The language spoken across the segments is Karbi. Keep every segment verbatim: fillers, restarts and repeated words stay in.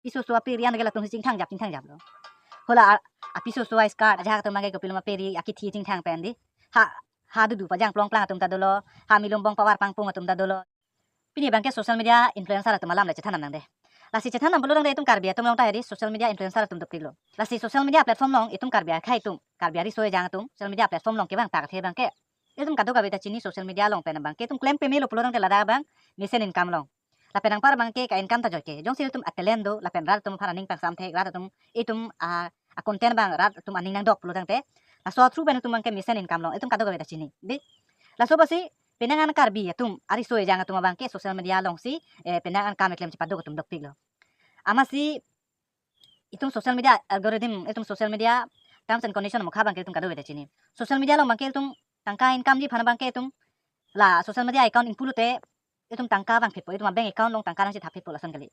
Piso so aperi an ke latum si chingthang jap chingthang jap lo. Hula a-, apiso so a-skirt ajahak atum abangke kopiloma peri akithi chingthang pen di. Ha, ha dudu pajang plong plang atum ta dolo. Ha milum bong pavar pangpung atum ta dolo. Pini abangke social media influencer atum alam le chethan nam nangde. Lasi chethan nam pulo tangte itum Karbi atum along ta hedi social media influencer atum dopik lo. Lasi social media platform along itum Karbi akhei atum, Karbi ariso ejang atum social media platform along kevang tak athe abangke itum kadokave ta chini social media along pen abangke itum klem peme lo pulo tangte ladak abang mesen income along. Lapen anpar abangke ka income ta joike. Jongsi itum a-talent do, lapen rat atum aphan aning pangsam thek, rat atum itum a, a-content abang rat atum aning nangdok pulo tangte, laso through pen itum abangke mesen income along itum kadokave ta chini. Di, laso apotsi penang an Karbi atum ariso ejang atum abangke social media alongsi, eh, penang an kam keklem chepaduk atum dopik lo. Amatsi itum social media algorithm, itum social media terms and condition mukha abangke itum kadokave ta chini. Social media along abangke itum tangka income ji aphan abangke itum la social media account ingpu lote itum tangka vangphitpo, itum a-bank account along tangka nangchethapphitpo lason kali.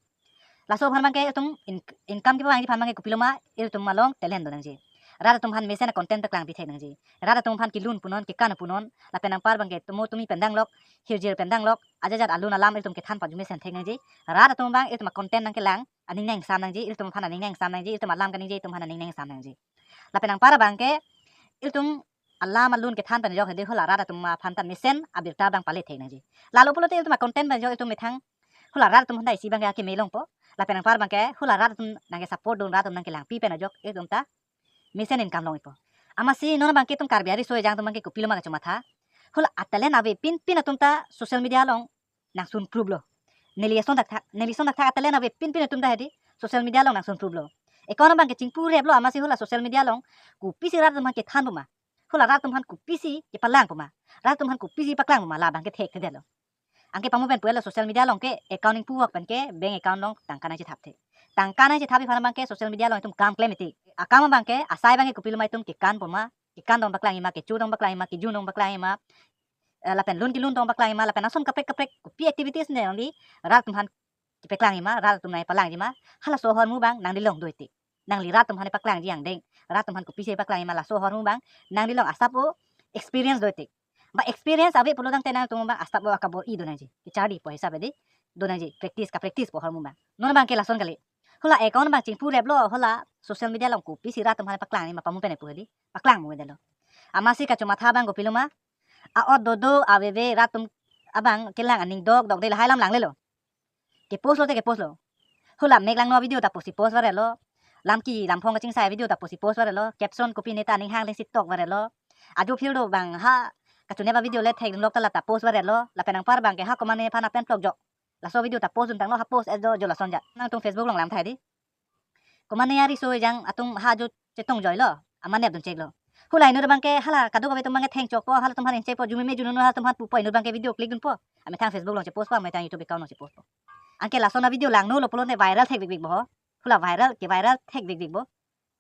Laso aphan abangke itum in-, income kevang ji aphan abangke kopiloma, itum along talent do nangji. Rat atum aphan mesen a-content paklang pithek nangji. Rat atum aphan kelun punon, kekan punon, lapen anpar abangke tomo tomi pen danglok, hirjir pen danglok, ajat ajat alun alam itum kethan pajumesen thek nangji. Rat atum abang itum a-content nangkelang, aning nangsam nangji, itum aphan aning nangsam nangji, itum alam kaningje itum aphan aning nangsam nangji. Lapen anpar abangke itum alam alun kethan pen ajok hedi hula rat atum aphan ta mesen abirta abang pale thek nangji. Lalo pulote itum a-content pen ajok itum methang hula rat atum aphan ta isi abangke akeme longpo. Lapen anpar abangke hula rat atum nangke support dun, rat atum nangkelangpi pen ajok itum ta mesen income long-ikpo. Amatsi non abangke itum Karbi ariso ejang atum abangke kopiloma kachomatha. Hula a-talent avepin pin atum ta social media along nangsun prove lo. Neli ason thakthak, neli ason thakthak a-talent avepin pin atum ta hedi social media along nangsun prove lo. Account abangke chingpu rep lo, amatsi hula social media along kopisi rat atum aphan kethan puma, hula rat atum aphan kopisi kepalang puma, rat atum aphan kopisi paklang puma, la abangke thekthedetlo. Anke pamu pen puelo social media along ke account ingpu vok pen ke bank account along tangka nangchethap thek. Tangka nangchethap ji aphan abangke social media along itum kam klem itik. Akam abangke asai abangke kopiloma itum kekan puma, kekan tong paklang-ima, kecho tong paklang-ima, kejun tong paklang-ima, eh, lapen lun kelun tong paklang-ima, lapen ason kaprek kaprek kopi activities ne nangli rat atum aphan kepaklang-ima, rat atum nangpalangjima, halaso ahormu abang nangli along do itik. Nangli rat atum aphan paklangji angdeng, rat atum aphan kopisi paklangji ma, laso ahormu abang nangli along asap o experience do itik. Ba experience ave pulo tangte nangtum abang asap o akabor-i do nangji. Kecharlipo hisap edi do nangji, practice ka-practice po ahormu abang. Non abangke lason kali. Hula account abang chingpu rep lo, hula social media along kopisi rat atum aphan paklangji ma pamu pen epu hedi paklang mu delo. Amatsi kachomatha abang kopiloma, a-ot dodo aveve rat atum abang kelang aning dokdok de lahai alam langlelo. Ke-post lote ke-post lo. Hula mek langno video ta pusi post varelo. Lam ki lamphong kachingsa video ta pusi post varelo. Caption kopi neta aning hang lengsi tok varelo. Ajo phil do abang ha kachunep a-video le thek lok ta la ta post varelo. Lapen anpar abangke ha komane aphan apen plok jok. Laso video ta post dun tanglo, ha post es do jo lason ja. Nangtum Facebook along lam thai di. Komane ariso ejang atum ha jo chetong joilo, amanep dun cheklo. Hula inut abangke hala kadokave atum abangke thengchokpo, halatum aphan ingchekpo, jumeme jununo halatum aphan pupo, inut abangke video click dunpo. Amethang Facebook along che-post po, amethang YouTube account along che-post po. Anke lason a-video langno lo pulote viral thek bikbik bo ho. Hula viral ke-viral thek bikbik bo.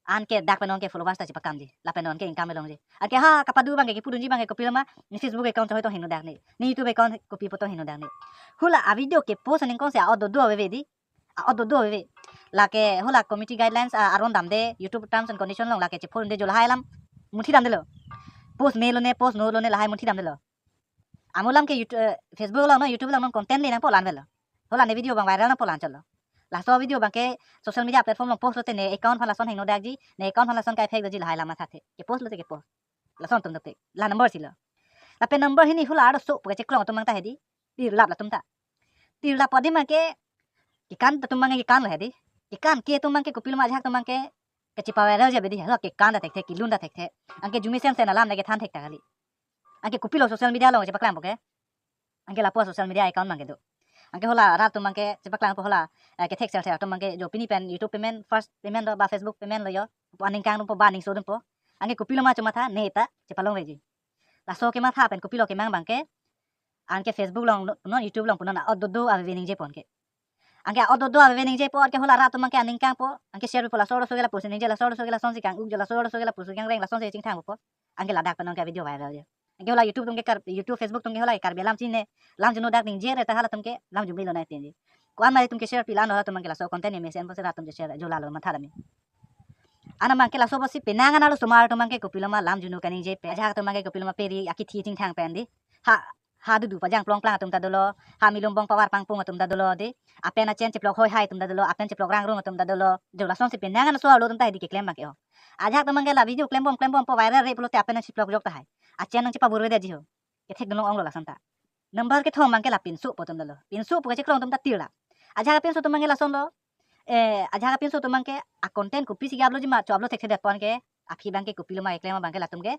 Anke dak pen non ke followers ta chepakamji. Lapen non ke income longji. Anke ha kapadu abangke kepudunji abangke kopiloma, ne Facebook account choi tong hingno dak ne, ne YouTube account kopi po tong hingno dak ne. Hula a-video ke-post aningkong si a-ot dodo aveve di. A-ot dodo aveve. Lake hula community guidelines a, aron damde, YouTube terms and condition along lake chephurunde jo lahai alam munthi damdelo. Post me lone, post no lone lahai munthi damdelo. Amu alam ke YouTube, eh, Facebook along no, YouTube along no content le nangpo la-an avelo. Hula ne video abang viral nangpo la-an chotlo. Laso video abangke social media platform along post lote ne account aphan lason hingno dakji, ne account aphan lason ka-effect doji lahai alam mathathe. Ke-post lote ke-post. Lason atum dokte. La number si lo. Lapen number hini hula ardo so puke cheklong atum abang ta hedi. Pirlap latum ta. Pirlap padi abangke kekan atum abangke kekan lo hedi. Kekan ke atum abangke kopiloma ajahak atum abangke kachepa-viral ji abidi, halo kekan ta thekthe, kelun ta thekthe. Anke jumesen sen alam ne kethan thek ta kali. Anke kopilo social media along chepaklang po ke. Anke lapu social media account abangke do. Anke hula rat atum abangke chepaklangpo hula, eh, kethek sel thek atum abangke jo pini pen YouTube payment, first payment do ba Facebook payment lo jo. Po aningkang dunpo ba aningso dunpo. Anke kopiloma chomatha ne ta chepalongveji. Laso kematha pen kopilo kemang abangke. Anke Facebook along punon, YouTube along punon, a-ot dodo aveve ningjepo anke. Anke a-ot dodo aveve ningjepo anke hula rat atum abangke aningkangpo. Anke share po, laso arloso ke lapusi ningje, laso arloso ke lasonsi kang-uk jo, laso arloso ke lapusi kangreng, lasonsi chingthangpo. Anke ladak pen non ke video viral jo. Anke hula YouTube atum ke Kar-, YouTube, Facebook atum ke hula Karbi alam chine, lam juno dak ningje re ta halatum ke lam jumilo nai tenji. Ko-an mari atum ke share pi la-an halatum abangke laso content ne mesen pusi rat atum je share jo lalo matha dami. An abangke laso pusi penang an arlosomar atum abangke kopiloma lam juno kaningje pen, ajahak atum abangke kopiloma peri akithi chingthang pen di. Ha, ha dudu pajang plongplang atum ta dolo, ha milum bong pavar pangpung atum ta dolo, dei, apen achen cheplok hoi hai atum ta dolo, apen cheplok rangrung atum ta dolo, jo lasonsi penang an so arlo atum ta hedi keklem abangke ho. Ajahak atum abangke la video klembom klembompo, viral re pulote apen nangcheplok jok tahai. Achen nangchepabur-ve detji ho. Kethek dunlong onglo lason ta. Number kethom abangke la pinso pu atum dolo. Pinso pu kachekrong atum ta tirla. Ajahak apinso atum abangke lasonlo. Eh, ajahak apinso atum abangke a-content kopisi ke-upload ji ma, cho-upload thekthedetpo anke, aphi abangke kopilo ma keklem abangke latum ke.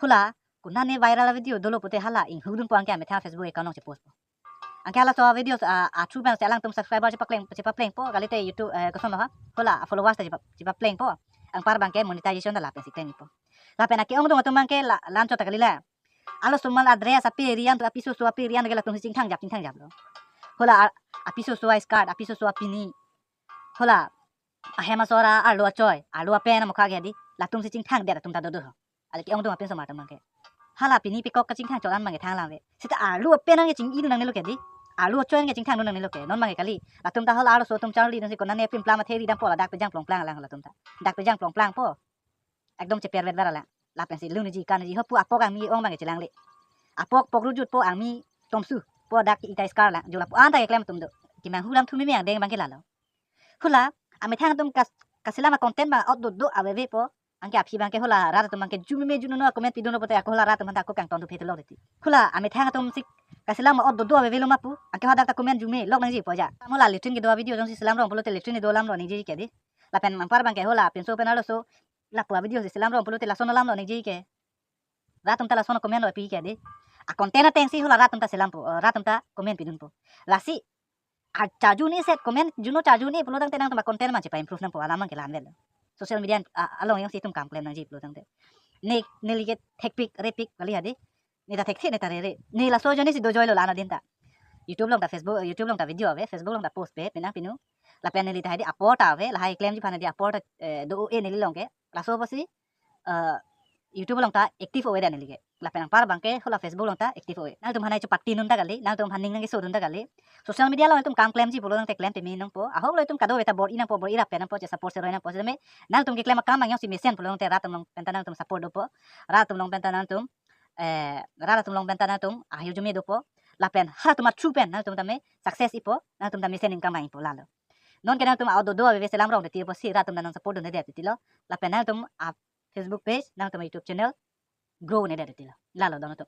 Hula, konane viral video dolo pute hala inghudunpo anke amethang Facebook account along chepostpo. Anke halaso video, ah, a-through abang si alangtum subscriber chepapleng, chepaplengpo, kalite YouTube, eh, kosonlo ha. Hula followers ta chepa, chepaplengpo. Anpar abangke monetization ta lapensi klem-ikpo. Lapen ake-ongdung atum abangke la, la-anchot ta kali la. Arloso mal a-dress ape ri an, apisoso ape ri an ke latumsi chingthangjap, chingthangjaplo. Hula a, apisoso a-skirt, apisoso apini. Hula ahem asor a, arlo achoi, arlo apen amokha ke hedi, latumsi chingthangdet atum ta dodo ho. Ale ke-ongdung apinsomar atum abangke. Hala pini pekok kachingthang chot an abangke thanglang ave. Seta arlo apen an ke ching-idun nangnelo ke hedi. Arlo achoi an ke chingthangdun nangnelo ke. Non abangke kali. Latum ta hula arloso atum charli nangsi konane pimpla mathe ridampo, ladak pejang plongplang lang latum ta. Dak pejang plongplangpo. Ekdom chepervet ver alang. Lapensi luniji kaniji ho pu apok angmi ong abangke chelangle. Apok pok rujutpo, angmi tomsu. Po dak ita skirt lang. Jo lapu-an ta keklem atum do. Kemanghu lam thu meme angdeng abangke lalo. Hula, amethang atum kas, kaselam a-content abang out dodo avevepo. Anke aphi abangke hula rat atum abangke ju meme ju nono a-comment pidunlo pute ako hula rat atum aphanta ako kangton thuphe tulok titi. Hula, amethang atum si kaselam a-out dodo avevelo ma pu. Anke hadak ta comment jume lok nangjipo ja. Hula latrine kedo a-video jongsi selam rong pulote latrine kedo alam rong nangji ke hedi. Lapen anpar abangke hula pinso pen arloso lapu a-video si selam rong pulote lason alam rong nangji ke. Rat atum ta lason comment lo pi ke hedi. A-content atengsi hula rat atum ta selampo, eh, rat atum ta comment pidunpo. Lasi, a, charju ni set comment, juno charju ni pulo tangte nangtum a-content man chepa-improve nangpo, alam abangke la-an avelo. Social media, a, along jongsi itum kam klem nangji pulo tangte. Ne, neli ke thekpik, repik kali hedi. Ne ta thekthe, ne ta rere. Ne laso ajoinesi dojoilo la-an adin ta. YouTube along ta Facebook, YouTube along ta video ave, Facebook along ta post pe, penang pinu. Lapen neli ta hedi apor ta ave, lahai klemji aphan hedi apor ta, eh, do-o-e neli along ke. Laso apotsi, eh, YouTube along ta active ove det neli ke. Lapen anpar abangke hula Facebook along ta active ove. Nangtum aphan nangchepatinun ta kali, nangtum aphan ning nangkesodun ta kali. Social media along itum kam klemji pulo tangte klem peme nangpo. Ahoklo itum kadokave ta bor-i nangpo, bor-i rap nangpo, che-support cheroi nangpo. Sitame nangtum keklem akam abang jongsi mesen pulo tangte rat atum along pen ta nangtum support dopo. Rat atum along pen ta nangtum, eh, rat atum along pen ta nangtum ahirjume dopo. Lapen halatum a-through pen nangtum tame success ipo, nangtum ta mesen income abang ipo lalo. Non ke nangtum a-out dodo aveve selam rong titi apotsi rat atum ta nang-support dunde titilo. Lapen nangtum a-Facebook page, nangtum a-YouTube channel grow-un'edet titilo. Lalo don atum.